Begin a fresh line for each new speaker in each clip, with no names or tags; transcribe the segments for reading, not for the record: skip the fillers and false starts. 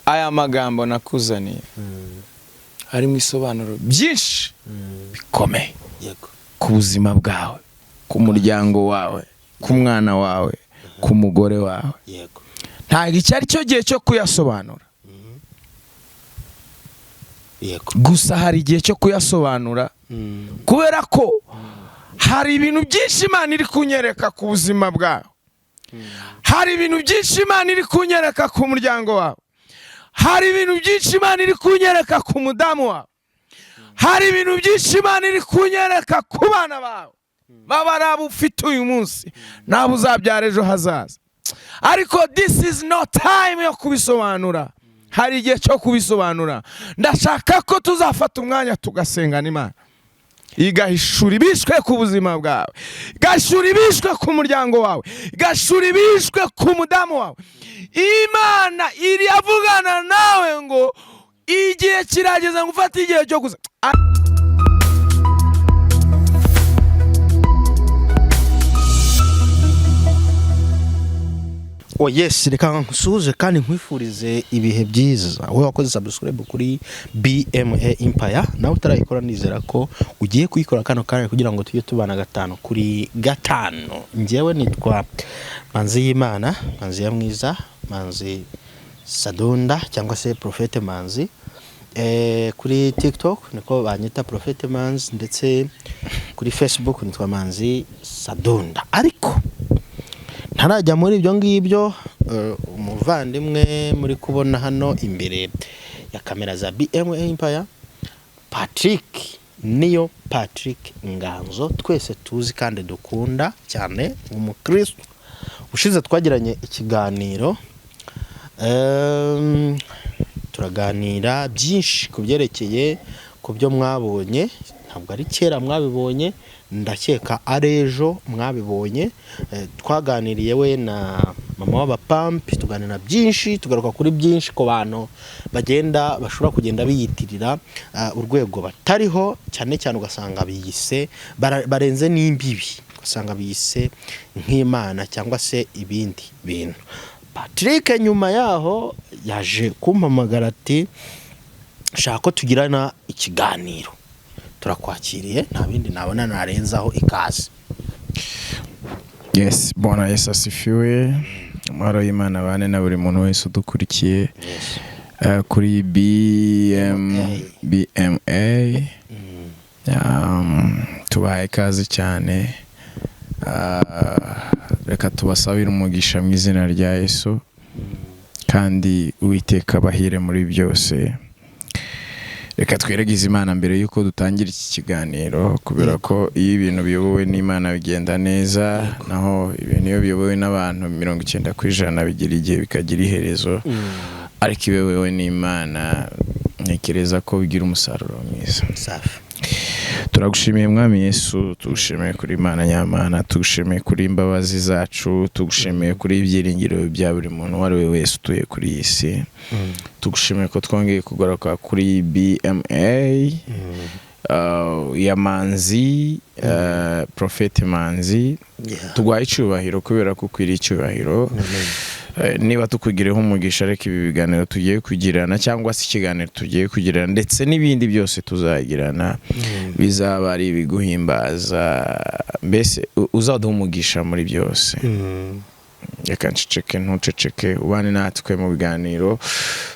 Aya magambo nakuzaniye harimo isobanuro byinshi bikomeye ku buzima bwawe, ku muryango wawe, ku mwana wawe, ku mugore wawe. Ntabwo icyo ari cyo gihe cyo kuyasobanura. Gusa hari igihe cyo kuyasobanura, kubera ko hari ibintu byinshi Imana iri kunyereka ku buzima bwawe, hari ibintu byinshi Imana iri kunyereka ku muryango wawe, hari ibintu byinshi Imana iri kunyereka ku mudamu wawe, hari ibintu byinshi Imana iri kunyereka ku bana bawe, baba ari abo ufite uyu munsi n'abo uzabyara ejo hazaza. Ariko this is not time yo kubisobanura. Hari igihe cyo kubisobanura. Ndashaka ko tuzafata umwanya tugasengana, Imana igahishura ibishwe ku buzima bwawe, igahishura ibishwe ku muryango wawe, igahishura ibishwe ku mudamu wawe. Imana iri avugana nawe ngo igihe kirageze ngo ufate igihe cyo gusa.
Oh yes, reka nsuhuze kandi nkwifurize ibihe byiza, wowe wakoze subscribe kuri BMA Empire. Nawe utarayikora, nizera ko ugiye kuyikora kano kanya kugira ngo tujye tubana gatanu kuri gatanu. Njyewe nitwa Manzi y'Imana, Manzi ya Mwiza, Manzi Sadunda cyangwa se Prophète Manzi. Kuri TikTok niko banyita, Prophète Manzi, ndetse kuri Facebook nitwa Manzi Sadunda. Ariko ntarajya muri ibyo ngibyo, umuvandimwe muri kubona hano imbere ya kamera za BMA Empire, Patrick, niyo Patrick Nganzo twese tuzi kandi dukunda cyane, umukristo. Ushize twagiranye ikiganiro, turaganira byinshi ku byerekeye ku byo mwabonye. Ntabwo ari kera mwabibonye, ndakeka ari ejo mwabibonye. Twaganiriye we na mama w'abapampi, tuganira byinshi, tugaruka kuri byinshi ku bantu bagenda bashobora kugenda biyitirira urwego batariho, cyane cyane ugasanga biyise barenze n'imbibi, ugasanga biyise nk'Imana cyangwa se ibindi bintu. Patrick nyuma yaho yaje kumpamagara ati: "Shaka ko tugirana ikiganiro." Turakwakiriye, nta bindi nabona narenzaho, ikaze.
Yes, Bwana Yesu asifiwe. Amahoro y'Imana bane na buri muntu wese udukurikiye kuri BM BMA. Tubahaye ikaze cyane. Reka tubasabire umugisha mu izina rya Yesu, kandi Uwiteka abahire muri byose. Reka tweregeze Imana mbere y'uko dutangira iki kiganiro, kubera ko iyo ibintu biyobowe n'Imana bigenda neza, naho ibintu iyo biyobowe n'abantu 90% bigira igihe bikagira iherezo, ariko iyo biyobowe n'Imana ntekereza ko bigira umusaruro mwiza.
Safi.
Turagushimiye Mwami Yesu, tugushimiye kuri Imana nyamana, tugushimiye kuri imbabazi zacu, tugushimiye kuri ibyiringiro bya buri muntu uwo ari we wese utuye kuri iyi si. Tugushimiye ko twongeye kugaruka kuri BMA ya Manzi, Prophète Manzi. Tuguhaye icyubahiro kubera ko ukwiriye icyubahiro. Niba tukugireho umugisha, ariko ibi biganiro tugiye kugirana cyangwa se ikiganiro tugiye kugirana ndetse n'ibindi byose tuzagirana bizaba ari ibiguhimbaza, mbese uzaduha umugisha muri byose. Reka nceceke, ntuceceke, ubane natwe mu biganiro,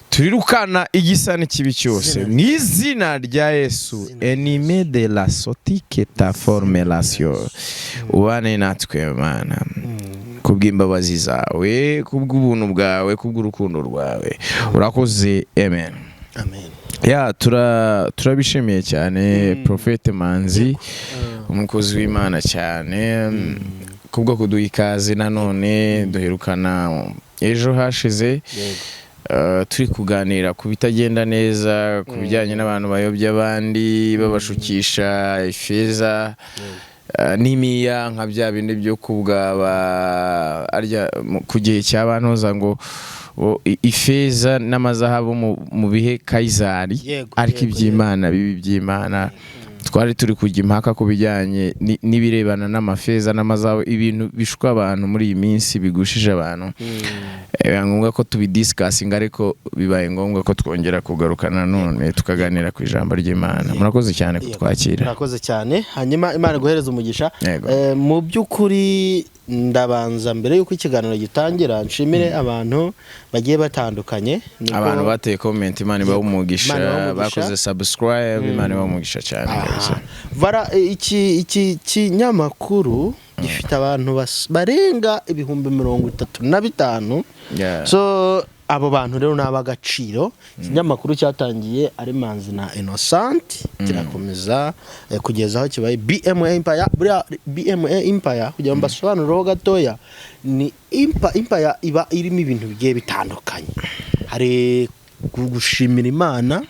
turirukana igisa n'ikibi cyose mu izina rya Yesu. Enime de la sotike ta formelation, ubane natwe Mana, kubw'imbabazi zawe, kubw'ubuntu bwawe, kubw'urukundo rwawe. Urakoze, amen.
Amen.
Ya, turabishimiye cyane Prophète Manzi, umukozi w'Imana cyane, kubwo kuduha ikaze nanone. Duherukana ejo hashize, turi kuganira ku bitagenda neza, ku bijyanye n'abantu bayobya abandi babashukisha ifeza n'imiya, nka bya bindi byo kubwaba arya ku gihe cya bantoza ngo ifeza n'amazahabu mu bihe Kayizari, ariko iby'Imana bibi by'Imana. Twari turi kujya impaka ku bijyanye n'ibirebana n'amafeza n'amazahabu, ibintu bishuka abantu muri iyi minsi, bigushije abantu. Biba ngombwa ko tubidiscussinga, ariko bibaye ngombwa ko twongera kugaruka nanone tukaganira ku ijambo ry'Imana. Murakoze cyane kutwakira.
Murakoze cyane. Hanyuma Imana iguhereze umugisha.
Yego.
Mu by'ukuri ndabanza, mbere y'uko ikiganiro gitangira, nshimire abantu bagiye batandukanye.
Abantu bateye comment, Imana ibahe umugisha.
Imana ibahe umugisha.
Bakoze subscribe, Imana ibahe umugisha cyane kabisa.
Vara iki kinyamakuru gifite abantu barenga 35,000. So abo bantu rero ni ab'agaciro. Ikinyamakuru cyatangiye ari Manzi na Innocent, kirakomeza kugeza aho kibaye BMA Empire. Buriya BMA Empire, kugira ngo mbasobanureho gatoya, ni empire iba irimo ibintu bigiye bitandukanye. Hari gushimira Imana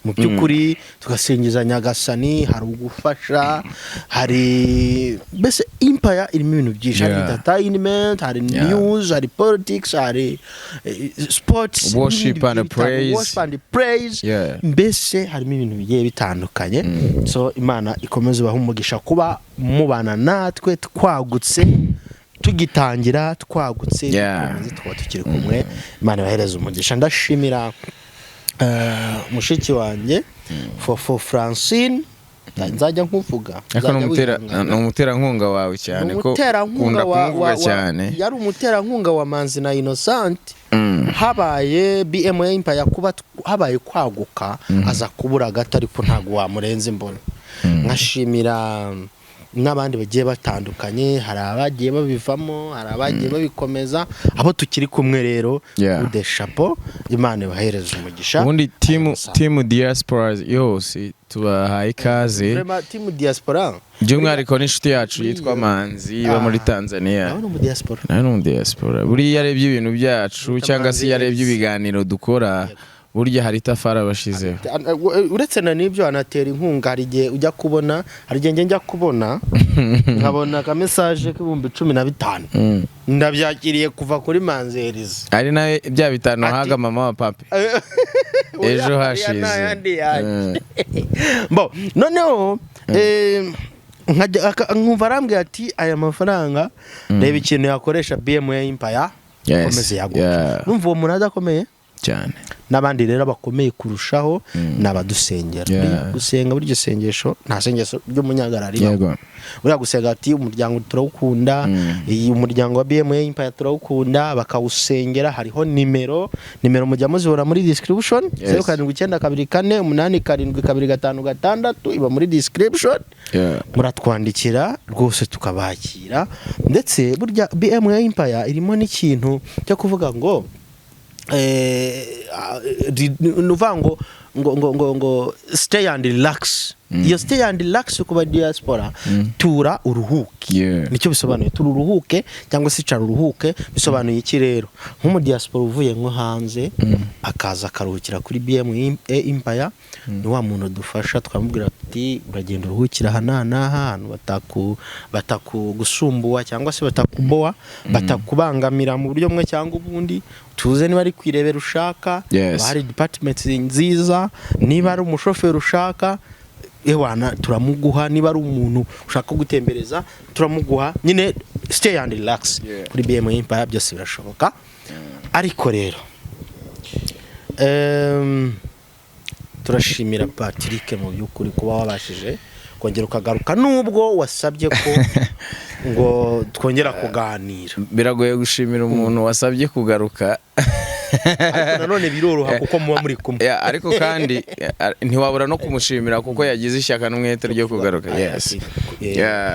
mu by'ukuri, tugasingiza Nyagasani, hari ugufasha, hari mbese empire irimo ibintu byinshi, hari entertainment, hari news, hari politics, hari sports,
Worship
n'ibindi
and
bigiye bitandukanye.
praise.
Worship and praise. Mbese harimo ibintu bigiye bitandukanye. So Imana ikomeze ibahe umugisha kuba mubana natwe, twagutse tugitangira, twagutse, dukomeze tukaba tukiri kumwe. Imana ibahereze umugisha. Ndashimira mushiki wanjye Fofo Francine, nzajya nkuvuga,
Ariko ni
nzajya wihangana.
Ni umuterankunga wawe cyane,
Ni
ko
umuterankunga
ukunda kumuvuga cyane.
Yari umuterankunga wa Manzi na Innocent. Habaye BMA Empire, kuba habaye kwaguka, aza kubura gato, ariko ntabwo wamurenza imboni. Nkashimira n'abandi bagiye batandukanye. Hari abagiye babivamo, hari abagiye babikomeza, abo tukiri kumwe rero, ude chapeau, Imana ibahereze umugisha.
Ubundi team
Ayo.
team diaspora yose tubahaye ikaze.
Vraiment, team diaspora.
By'umwihariko n'inshuti yacu yitwa Manzi iba muri Tanzania.
Nawe ni umu diaspora.
Nawe ni umu diaspora. Buriya iyo arebye ibintu byacu cyangwa se iyo arebye ibiganiro dukora, burya hari itafari aba ashizeho.
Uretse na n'ibyo, anatera inkunga. Hari igihe ujya kubona, hari igihe njya kubona nkabona aka message k'15,000, ndabyakiriye kuva kuri Manzerizi.
Ari nawe bya bitanu wahaga mama wa pape ejo hashize.
N'ayandi yanjye. Bo noneho nkumva arambwira ati: "Aya mafaranga, reba ikintu yakoresha BMA Empire ikomeze yaguke." Numva uwo muntu adakomeye.
Cyane.
N'abandi rero bakomeye kurushaho ni abadusengera. Gusenga, buryo sengesho, nta sengesho ry'umunyagarari ribaho. Buriya gusenga ati: "Umuryango turawukunda, iyi umuryango wa BMA Empire turawukunda," bakawusengera. Hariho nimero mujya muzibona muri description, 0792487256, iba muri description. Muratwandikira rwose tukabakira. Ndetse burya BMA Empire irimo n'ikintu cyo kuvuga ngo ni ukuvuga ngo stay and relax. Iyo stay and relax ku ba diaspora, tura uruhuke. Nicyo bisobanuye, tura uruhuke cyangwa se icara uruhuke. Bisobanuye iki rero? Nk'umu diaspora uvuye nko hanze akaza akaruhukira kuri BMA Empire, ni wa muntu dufasha, twamubwira ati: "Uragenda uruhukira aha n'aha n'aha, ahantu batakugusumbuwa cyangwa se batakubowa, batakubangamira mu buryo bumwe cyangwa ubundi." Tuze niba ari kwirebera ushaka, haba hari department nziza. Niba ari umushoferi ushaka, ewana turamuguha. Niba ari umuntu ushaka gutembereza, turamuguha. Nyine stay and relax. Kuri BMA Empire byose birashoboka. Ariko rero turashimira Patrick mu by'ukuri kuba wabashije kongera ukagaruka, nubwo wasabye ko ngo twongera kuganira.
Biragoye gushimira umuntu wasabye kugaruka.
Ariko nanone biroroha kuko muba muri kumwe.
Yeah, ariko kandi ntiwabura no kumushimira kuko yagize ishyaka n'umwete ryo kugaruka, yes.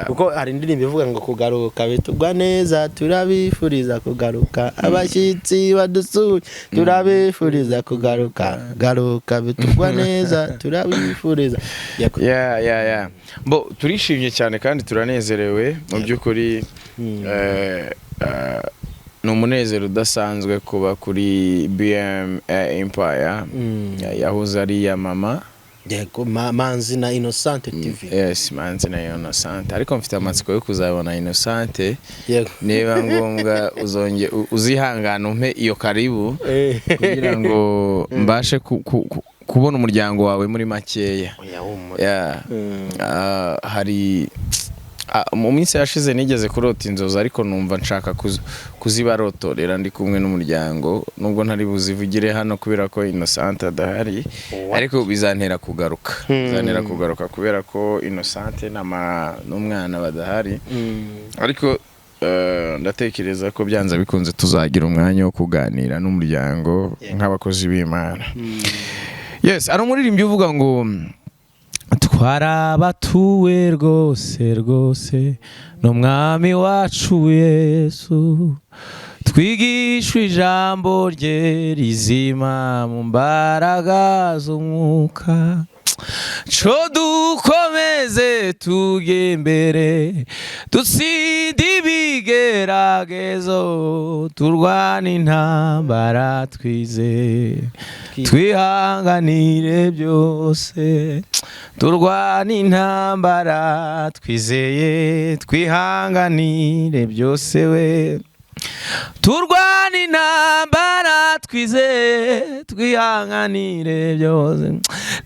Kuko hari indirimbo ivuga ngo kugaruka bitugwa neza, turabifuriza kugaruka, abashyitsi badusuye turabifuriza kugaruka, garuka bitugwa neza, turabifuriza. Yego.
Yeah. Bo turishimye cyane kandi turanezerewe mu by'ukuri. Ni umunezero udasanzwe kuba kuri BM Empire, yahoze ari iya mama.
Yego, Manzi na Innocente TV.
Yes, Manzi na Innocente. Ariko mfite amatsiko yo kuzabona Innocente. Niba ngombwa uzonge uzihangana umpe iyo karibu kugira ngo mbashe Kubona umuryango wawe muri makeya.
Oya, humura.
Yeah. Hari mu minsi yashize nigeze kurota inzozi, ariko numva nshaka kuzibarotorera ndi kumwe n'umuryango, nubwo ntari buzivugire hano kubera ko Innocent adahari.
What?
Ariko bizantera kugaruka, bizantera kugaruka kubera ko Innocent n'umwana badahari. Ariko ndatekereza ko byanze bikunze tuzagira umwanya wo kuganira n'umuryango nk'abakozi b'Imana. Yes, ari umuririmbyi uvuga ngo twarabatuwe rwose rwose n'Umwami wacu Yesu, twigishwa ijambo rye rizima mu mbaraga z'umwuka, co dukomeze tujye imbere, dutsinde ibigeragezo, turwane intambara twizeye, twihanganire byose, turwane intambara twizeye, twihanganire byose we, turwane intambara twizeye, twihanganire byose,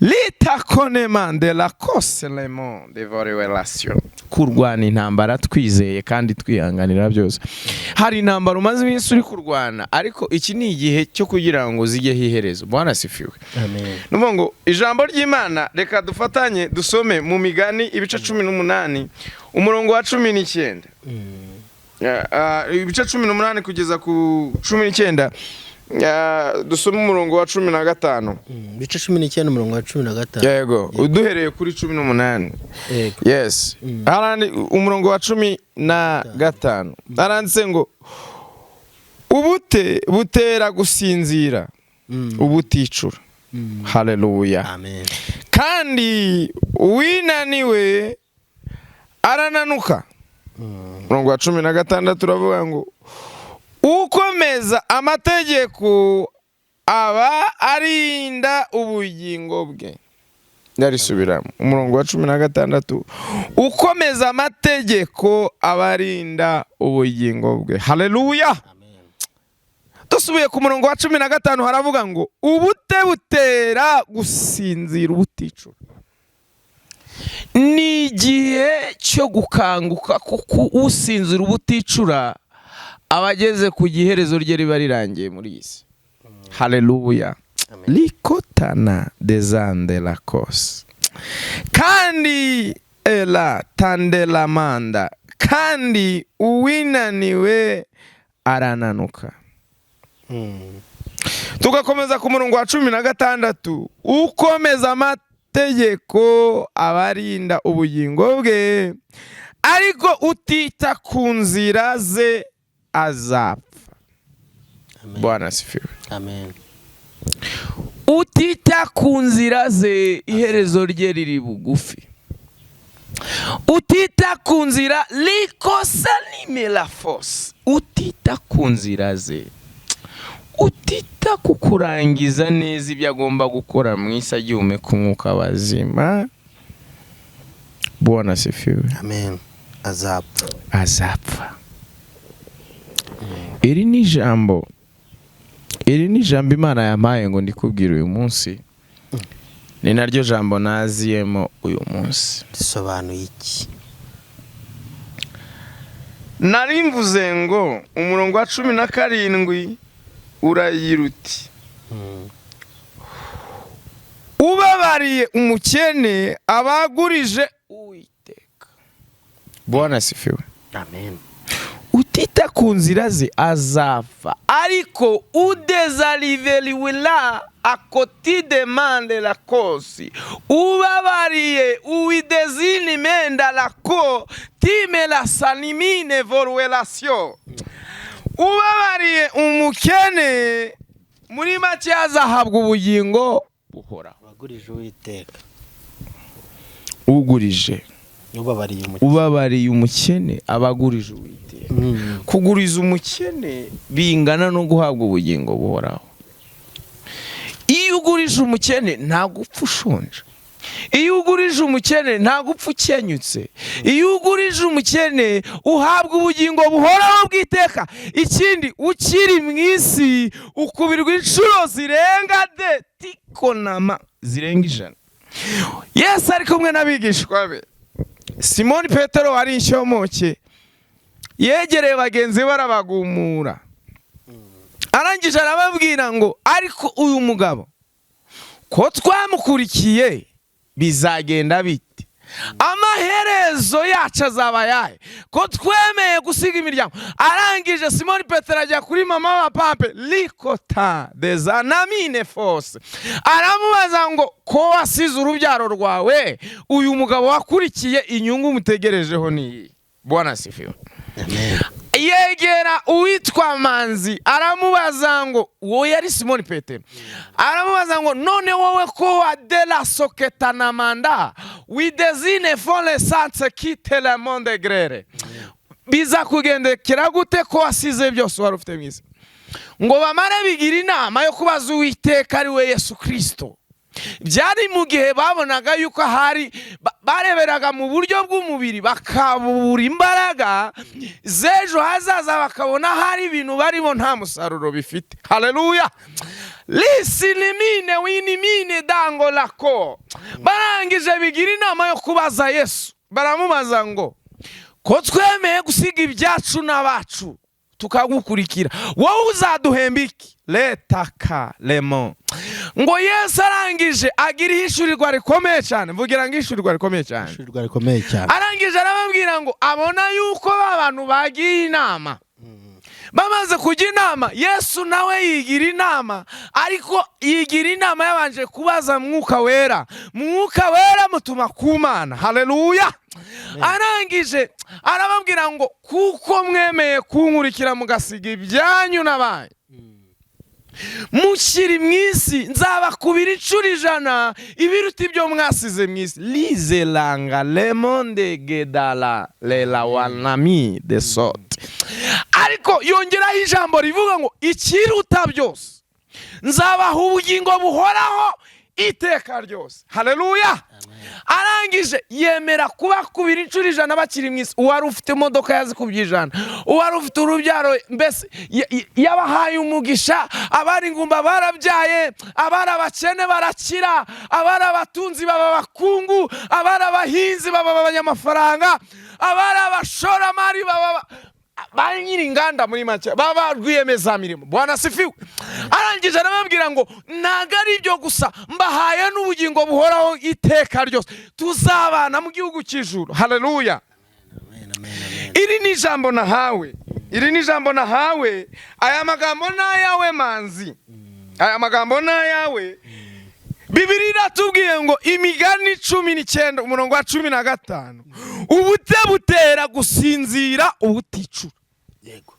litakonemande la koselemo de relation. Kurwana intambara twizeye kandi twihanganira byose. Hari intambara umaze iminsi uri kurwana, ariko iki ni igihe cyo kugira ngo zijyeho iherezo. Bwana asifiwe.
Amen.
Ni ukuvuga ngo ijambo ry'Imana, reka dufatanye dusome mu Migani ibice 18, umurongo wa 19. Ibice 18 kugeza ku 19, dusome umurongo wa 15.
Ibice 19, umurongo wa 15.
Yego, duhereye kuri 18.
Yego.
Yes. Harandi umurongo wa 15 haranditse ngo ubute butera gusinzira ubuticura. Haleluya.
Amen.
Kandi uwinaniwe arananuka. Umurongo wa 16 uravuga ngo ukomeza amategeko aba arinda ubugingo bwe. Ndarisubiramo, umurongo wa 16: ukomeza amategeko aba arinda ubugingo bwe. Haleluya.
Amen.
Dusubiye ku murongo wa 15, haravuga ngo ubute butera gusinzira ubuticura. Ni igihe cyo gukanguka, kuko usinzira ubuticura aba ageze ku giherezo rye, riba rirangiye muri iyi si. Haleluya.
Amen.
Likotana dezande la kose kandi ela tandelamanda, kandi uwinaniwe arananuka. Tugakomeza ku murongo wa 16: ukomeza amategeko aba arinda ubugingo bwe, ariko utita ku nzira ze azapfa.
Amen.
Bwana asifiwe.
Amen.
Utita ku nzira ze, iherezo rye riri bugufi. Utita ku nzira likosanimela force, utita ku nzira ze, utita ku kurangiza neza ibyo agomba gukora mu isi agihumeka umwuka wazima, Bwana asifiwe.
Amen. Azapfa.
Azapfa. Iri ni ijambo, iri ni ijambo Imana yampaye ngo ndikubwire uyu munsi, ni naryo jambo naziyemo uyu munsi.
Risobanuye iki?
Nari mvuze ngo umurongo wa 17 uragira uti ubabariye umukene abagurije Uwiteka. Bwana asifiwe.
Amen.
Utita ku nzira ze azapfa, ariko udezariveriwila akoti demande la kosi, ubabariye uwidezini menda la ko time la sanimine voruelation, ubabariye umukene muri make azahabwa ubugingo buhoraho.
Abagurije Uwiteka.
Ugurije
Ubabariye umukene.
Ubabariye umukene aba agurije Uwiteka. Kuguriza umukene bingana no guhabwa ubugingo buhoraho. Iyo ugurije umukene ntabwo upfa ushonje. Iyo ugurije umukene ntabwo upfa ukenyutse. Iyo ugurije umukene uhabwa ubugingo buhoraho bw'iteka. Ikindi, ukiri mu isi ukubirwa inshuro zirenga de tikonama zirenga 100. Yesu ari kumwe n'abigishwa be. Simoni Petero wari inshyomoke yegereye bagenzi be arabagumura, arangije arababwira ngo: "Ariko uyu mugabo ko twamukurikiye bizagenda bite? Amaherezo yacu azaba ayahe ko twemeye gusiga imiryango?" Arangije Simoni Petero ajya kuri mama wa pampe likota dezanamine fose, aramubaza ngo: "Ko wasize urubyaro rwawe, uyu mugabo wakurikiye, inyungu umutegerejeho ni iyi?" Bwana asifiwe. Yegera uwitwa Manzi aramubaza ngo, uwo yari Simoni Petero, aramubaza ngo: "None wowe ko wa de la soketanamanda widezine fone sanse kite le monde grere, biza kugendekera gute ko wasize byose wari ufite mu isi?" Ngo bamare bigira inama yo kubaza Uwiteka, ari we Yesu Kirisito. Byari mu gihe babonaga yuko hari bareberaga mu buryo bw'umubiri bakabura imbaraga z'ejo hazaza, bakabona hari ibintu barimo nta musaruro bifite. Haleluya! Lisinimine winimine dango lako. Barangije bigira inama yo kubaza Yesu, baramubaza ngo: "Ko twemeye gusiga ibyacu n'abacu tukagukurikira, wowe uzaduhemba iki?" Letaka lemo. Ngo Yesu arangije agira ihishurirwa rikomeye cyane. Mvugira ngo ihishurirwa rikomeye cyane.
Ishurirwa rikomeye cyane.
Arangije arababwira ngo abona yuko ba bantu bagiye inama. Bamaze kujya inama, Yesu nawe yigira inama, ariko yigira inama yabanje kubaza Mwuka Wera. Mwuka Wera mutuma ku Mana. Haleluya! Arangije arababwira ngo: "Kuko mwemeye kunkurikira mugasiga ibyanyu n'abanyu mushyiri mu isi, nzabakubira inshuro 100 ibiruta ibyo mwasize mu isi." Lizelanga lemonde gedala lela wanami de sote. Ariko yongeraho ijambo rivuga ngo: "Ikiruta byose, nzabaha ubugingo buhoraho iteka ryose." Haleluya! Arangije yemera kubakubira inshuro 100 bakiri mu isi. Uwari ufite imodoka yazikubye 100, uwari ufite urubyaro, mbese yabahaye umugisha. Abari ingumba barabyaye, abari abakene barakira, abari abatunzi baba abakungu, abari abahinzi baba abanyamafaranga, abari abashoramari baba ba nyiri inganda, muri make baba rwiyemezamirimo. Bwana asifiwe. Arangije arababwira ngo: "Ntabwo ari ibyo gusa, mbahaye n'ubugingo buhoraho iteka ryose, tuzabana mu gihugu cy'ijuru." Haleluya! Iri ni ijambo nahawe, iri ni ijambo nahawe. Aya magambo ni ayawe Manzi, aya magambo ni ayawe. Bibiri iratubwiye ngo, Imigani 19 umurongo wa 15: "Ubute butera gusinzira ubuticura."
Yego.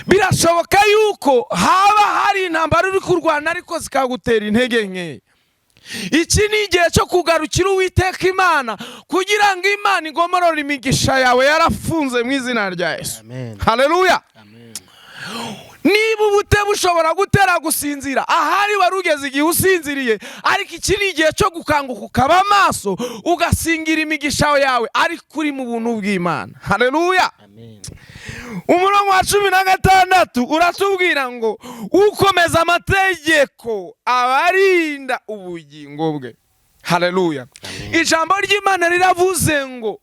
Birashoboka yuko haba hari intambara uri kurwana ariko zikagutera intege nkeya. Iki ni igihe cyo kugarukira Uwiteka Imana kugira ngo Imana igomorore imigisha yawe yarafunze mu izina rya Yesu.
Amen.
Haleluya!
Amen.
Niba ubute bushobora gutera gusinzira, ahari wari ugeze igihe usinziriye, ariko iki ni igihe cyo gukanguka ukaba amaso, ugasingira imigisha yawe ariko uri mu buntu bw'Imana. Haleluya!
Amen.
Umurongo wa 16 uratubwira ngo: "Ukomeza amategeko aba arinda ubugingo bwe." Haleluya! Ijambo ry'Imana riravuze ngo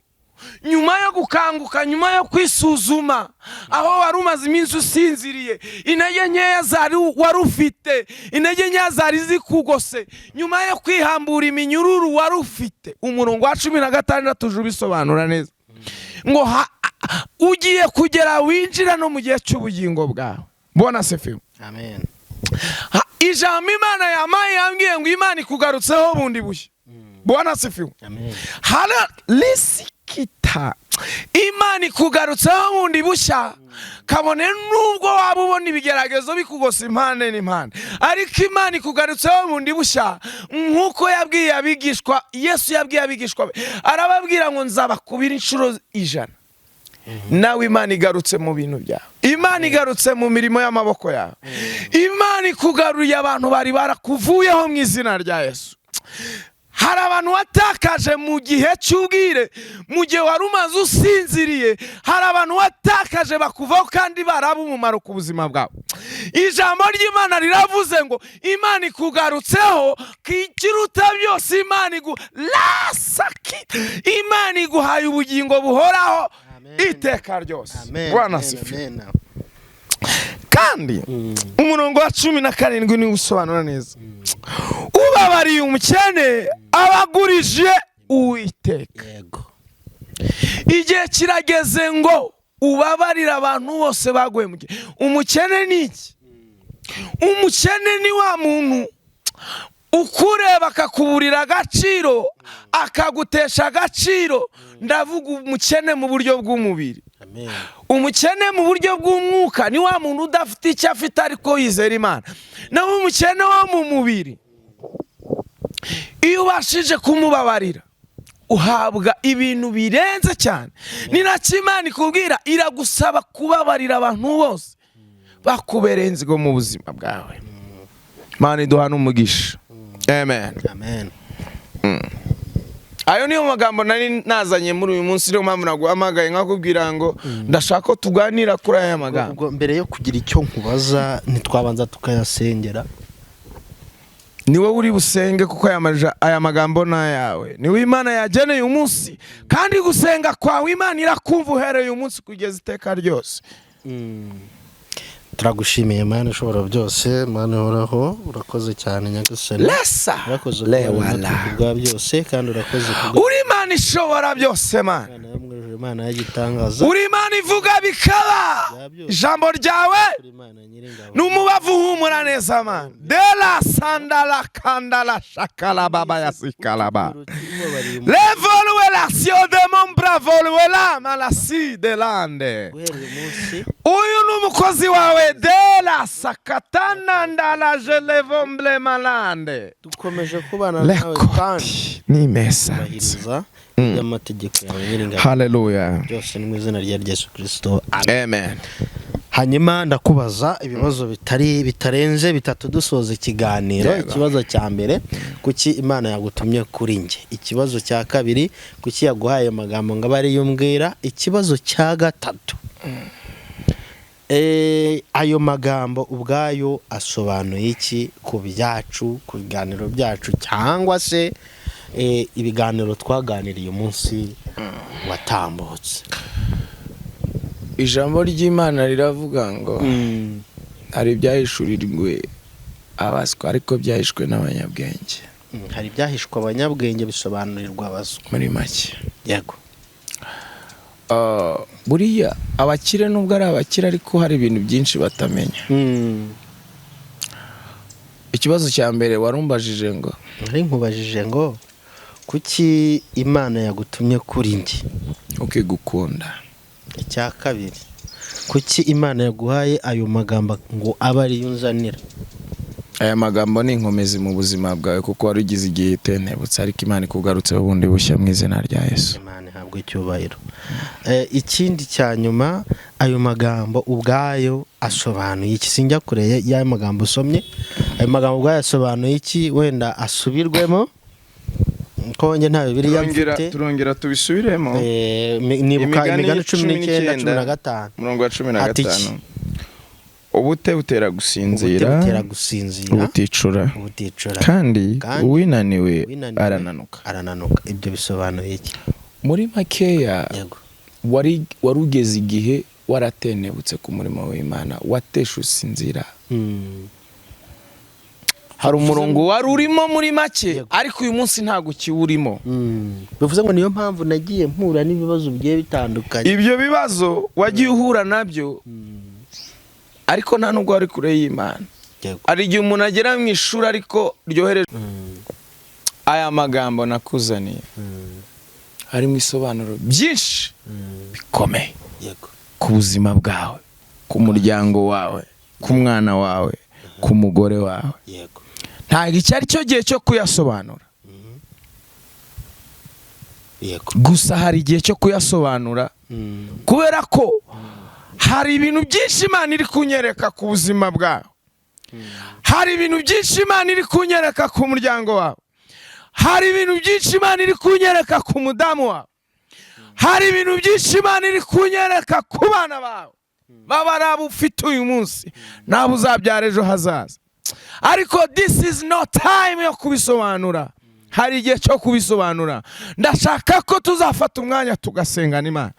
nyuma yo gukanguka, nyuma yo kwisuzuma aho wari umaze iminsi usinziriye, intege nkeya zari wari ufite, intege nkeya zari zikugose, nyuma yo kwihambura iminyururu wari ufite, umurongo wa 16 uje ubisobanura neza ngo ugiye kugera winjira no mu gihe cy'ubugingo bwawe. Bwana asifiwe.
Amen.
Ijambo Imana yamaye, yambwiye ngo Imana ikugarutseho bundi bushya. Bwana asifiwe.
Amen.
Hara lisikita, Imana ikugarutseho bundi bushya, kabone nubwo waba ubona ibigeragezo bikugose impande n'impande, ariko Imana ikugarutseho bundi bushya, nk'uko yabwiye abigishwa. Yesu yabwiye abigishwa be, arababwira ngo: "Nzabakubira inshuro 100." Nawe Imana igarutse mu bintu byawe, Imana igarutse mu mirimo y'amaboko yawe, Imana ikugaruriye abantu bari barakuvuyeho mu izina rya Yesu. Hari abantu watakaje mu gihe cy'ubwire, mu gihe wari umaze usinziriye. Hari abantu watakaje bakuvaho kandi baraba umumaro ku buzima bwawe. Ijambo ry'Imana riravuze ngo Imana ikugarutseho, ikiruta byose Imana igu lasaki, Imana iguhaye ubugingo buhoraho
Amen.
iteka ryose.
Amen.
Bwana
Amen,
asifiwe.
amen.
Kandi umurongo wa 17 niwo usobanura neza: ubabariye umukene aba agurije Uwiteka. Igihe kirageze ngo ubabarire abantu bose baguye mu gihe. Umukene ni iki? Umukene ni wa muntu ukureba akakuburira agaciro, akagutesha agaciro. Ndavuga umukene mu buryo bw'umubiri.
Amen.
Umukene mu buryo bw'umwuka ni wa muntu udafite icyo afite ariko yizera Imana. Naho umukene wo mu mubiri, iyo ubashije kumubabarira uhabwa ibintu birenze cyane. Ni nacyo Imana ikubwira, iragusaba kubabarira abantu bose bakubereye inzigo mu buzima bwawe. Imana iduha n'umugisha. Amen.
Amen.
Ayo niyo magambo nari nazanye muri uyu munsi. Niyo mpamvu naguhamagaye nkakubwira ngo ndashaka ko tuganira kuri aya magambo.
Ubwo mbere yo kugira icyo nkubaza, ntitwabanza tukayasengera?
Ni wowe uri busenge, kuko aya magambo ni ayawe, niwe Imana yageneye umunsi. Kandi gusenga kwawe Imana irakumva uhereye umunsi kugeza iteka ryose.
Turagushimiye, Mana ishobora byose, Mana ihoraho. Urakoze cyane, Nyagasani.
Lesa
Urakoze kubana
lewala.
natwe kubwa byose, kandi urakoze kubwa
Uri Imana ishobora byose, Mana.
Imana yo mu ijuru, Imana y'igitangaza.
Uri Imana ivuga bikaba. Ijambo ryawe
Uri Imana nyiringabo.
ni umubavu uhumura neza, Mana. Dela sandala kandala shakala baba yasikalaba.
Ubabariye umuntu
Levoluelasio de mombra voluela malasi delande.
Guhera uyu munsi
Uyu ni umukozi wawe dela sakatana ndala jelevomble malande.
Dukomeje kubana nawe kandi
Lekoti ni mesanze.
kubahiriza iby'amategeko yawe, nyiringabo.
Haleluya.
Byose ni mu izina rya Yesu Kirisito, amen.
Amen.
Hanyuma ndakubaza ibibazo bitari bitarenze bitatu dusoza ikiganiro. Ikibazo cya mbere: kuki Imana yagutumye kuri njye? Ikibazo cya kabiri: kuki yaguhaye ayo magambo ngo abe ariyo umbwira? Ikibazo cya gatatu: ayo magambo ubwayo asobanuye iki ku byacu, ku biganiro byacu, cyangwa se ibiganiro twaganiriye umunsi watambutse?
Ijambo ry'Imana riravuga ngo hari ibyahishurirwe abaswa ariko byahishwe n'abanyabwenge.
Hari ibyahishwe abanyabwenge bisobanurirwa abaswa.
Muri make, buriya abakire, nubwo ari abakire, ariko hari ibintu byinshi batamenya. Ikibazo cya mbere warumbajije ngo?
Nari nkubajije ngo kuki Imana yagutumye kuri njye?
Ukigukunda.
Icya kabiri: kuki Imana yaguhaye ayo magambo ngo abe ariyo unzanira?
Aya magambo ni inkomezi mu buzima bwawe, kuko wari ugize igihe itentebutse, ariko Imana ikugarutseho bundi bushya mu izina rya Yesu.
Imana ihabwa icyubahiro. Ikindi cya nyuma, ayo magambo ubwayo asobanuye iki? Sinjya kure y'ayo magambo usomye. Ayo magambo ubwayo asobanuye iki? Wenda asubirwemo ko njye nta Bibiliya mfite.
Turongera tubisubiremo.
Nibuka Imigani 19, 15.
Umurongo wa cumi na
Ati iki?
gatanu: ubute butera
Ubute
gusinzira,
butera gusinzira,
ubuticura,
ubuticura,
kandi
kandi
uwinaniwe
uwinaniwe
arananuka.
arananuka. Ibyo bisobanuye iki?
Muri makeya, wari ugeze igihe waratenebutse ku murimo w'Imana, wateshutse inzira. Hari umurongo wari urimo, muri make, ariko uyu munsi ntabwo ukiwurimo.
Bivuze ngo niyo mpamvu nagiye mpura n'ibibazo bigiye bitandukanye.
Ibyo bibazo wagiye uhura nabyo, ariko nta nubwo wari kure y'Imana. Hari igihe umuntu agera mu ishuri ariko ryohereje. Aya magambo nakuzaniye harimo isobanuro byinshi bikomeye ku buzima bwawe, ku muryango wawe, ku mwana wawe, ku mugore wawe. Ntabwo icyo ari cyo gihe cyo kuyasobanura. Gusa hari igihe cyo kuyasobanura, kubera ko hari ibintu byinshi Imana iri kunyereka ku buzima bwawe, hari ibintu byinshi Imana iri kunyereka ku muryango wawe. Hari ibintu byinshi Imana iri kunyereka ku mudamu wawe, hari ibintu byinshi Imana iri kunyereka ku bana bawe, baba ari abo ufite uyu munsi n'abo uzabyara ejo hazaza. Ariko this is not time yo kubisobanura, hari igihe cyo kubisobanura. Ndashaka ko tuzafata umwanya tugasengana, Imana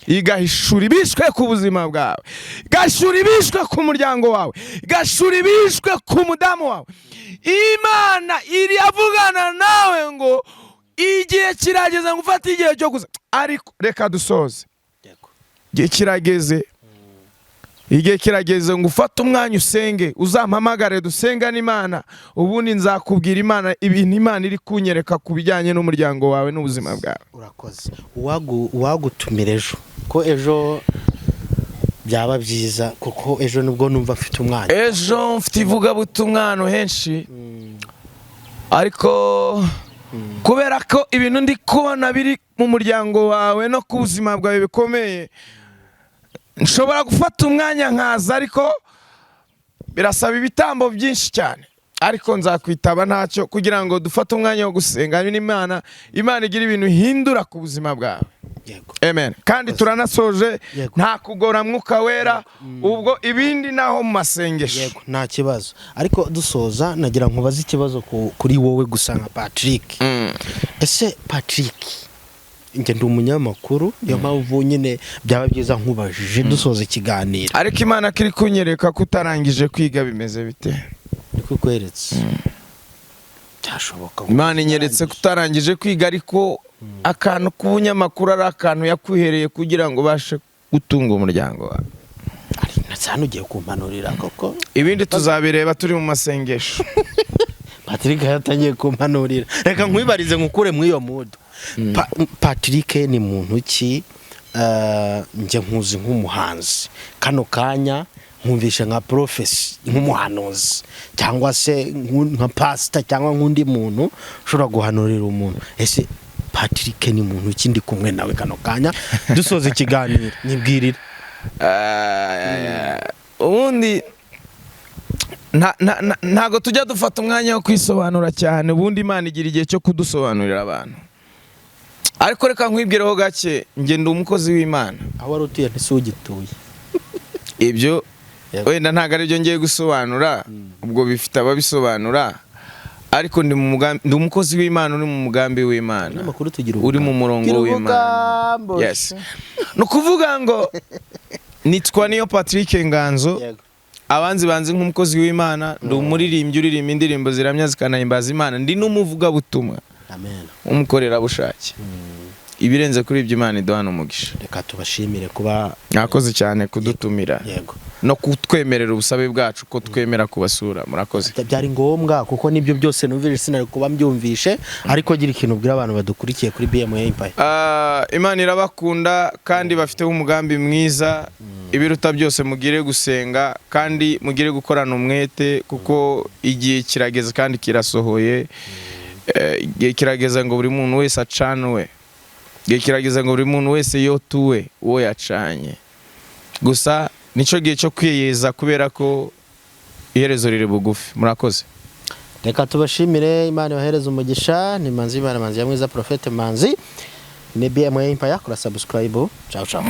igahishura ibishwe ku buzima bwawe, igahishura ibishwe ku muryango wawe, igahishura ibishwe ku mudamu wawe. Imana iri avugana nawe ngo igihe kirageze ngo ufate igihe cyo gusa. Ariko reka dusoze. Igihe kirageze, igihe kirageze ngo ufate umwanya usenge, uzampamagare dusengane Imana, ubundi nzakubwira Imana ibintu Imana iri kunyereka ku bijyanye n'umuryango wawe n'ubuzima bwawe.
Urakoze. Uwagutumira ejo, ko ejo byaba byiza, kuko ejo nibwo numva mfite umwanya.
Ejo mfite ivugabutumwa ahantu henshi, ariko kubera ko ibintu ndi kubona biri mu muryango wawe no ku buzima bwawe bikomeye, nshobora gufata umwanya nkaza, ariko birasaba ibitambo byinshi cyane. Ariko nzakwitaba ntacyo, kugira ngo dufate umwanya wo gusenga n'Imana, Imana igira ibintu ihindura ku buzima bwawe. Amen. Kandi turanasoje. Nta kugora Mwuka Wera, ubwo ibindi naho mu masengesho.
Yego, nta kibazo. Ariko dusoza nagira nkubaze ikibazo kuri wowe gusa nka Patrick. Ese Patrick, njye ndi umunyamakuru, niyo mpamvu nyine byaba byiza nkubajije dusoza ikiganiro.
Ariko Imana kiri kunyereka ko utarangije kwiga, bimeze bite?
Niko kweretse, byashoboka ngo
Imana inyeretse ko utarangije kwiga, ariko akantu k'ubunyamakuru ari akantu yakwihereye kugira ngo ubashe gutunga umuryango wawe.
Ari ndetse hano ugiye kumpanurira koko.
Ibindi tuzabireba turi mu masengesho.
Patrick yatangiye kumpanurira. Reka nkwibarize nkukure muri iyo mood. Patrick ni muntu ki? Njye nkuzi nk'umuhanzi, kano kanya nkumvishe nka prophecy, nk'umuhanuzi, cyangwa se nka pasita, cyangwa nk'undi muntu ushobora guhanurira umuntu. Ese Patrick ni muntu ki? Ndi kumwe nawe kano kanya dusoza ikiganiro, nyibwirira.
Ubundi ntago tujya dufata umwanya wo kwisobanura cyane. Ubundi Imana igira igihe cyo kudusobanurira abantu, ariko reka nkwibwireho gake. Njye ndi umukozi w'Imana.
Aho wari utuye ntise ugituye?
Ibyo
Yego.
wenda ntabwo aribyo ngiye gusobanura, ubwo bifite ababisobanura. Ariko ndi mu mugambi, ndi umukozi w'Imana uri mu mugambi w'Imana,
Abanyamakuru tugira
uri mu murongo
Tugira
w'Imana.
ubugambo.
Yes, ni ukuvuga ngo nitwa Niyo Patrick Nganzo. Abanzi banzi nk'umukozi w'Imana. Ndi umuririmbyi uririmba indirimbo ziramya zikanahimbaza Imana, ndi n'umuvugabutumwa
Amen.
w'umukorerabushake. Ibirenze kuri ibyo, Imana iduhana umugisha.
Reka tubashimire kuba
Mwakoze cyane kudutumira
Yego.
no kutwemerera ubusabe bwacu ko twemera kubasura. Murakoze.
Byari ngombwa, kuko nibyo byose numvise sinari kuba mbyumvishe. Ariko gira ikintu ubwira abantu badukurikiye kuri BMA Empire.
Imana irabakunda kandi bafiteho umugambi mwiza. Ibiruta byose, mugire gusenga kandi mugire gukorana umwete, kuko igihe kirageze kandi kirasohoye. Igihe kirageze ngo buri muntu wese acanwe, igihe kirageze ngo buri muntu wese yotuwe uwo yacanye. Gusa nicyo gihe cyo kwiyeza, kubera ko iherezo riri bugufi. Murakoze.
Reka tubashimire, Imana ibahereze umugisha. Ni Manzi Imana, Manzi ya Mwiza, Prophète Manzi. Ni BMA Empire. Kora subscribe. Ciao ciao.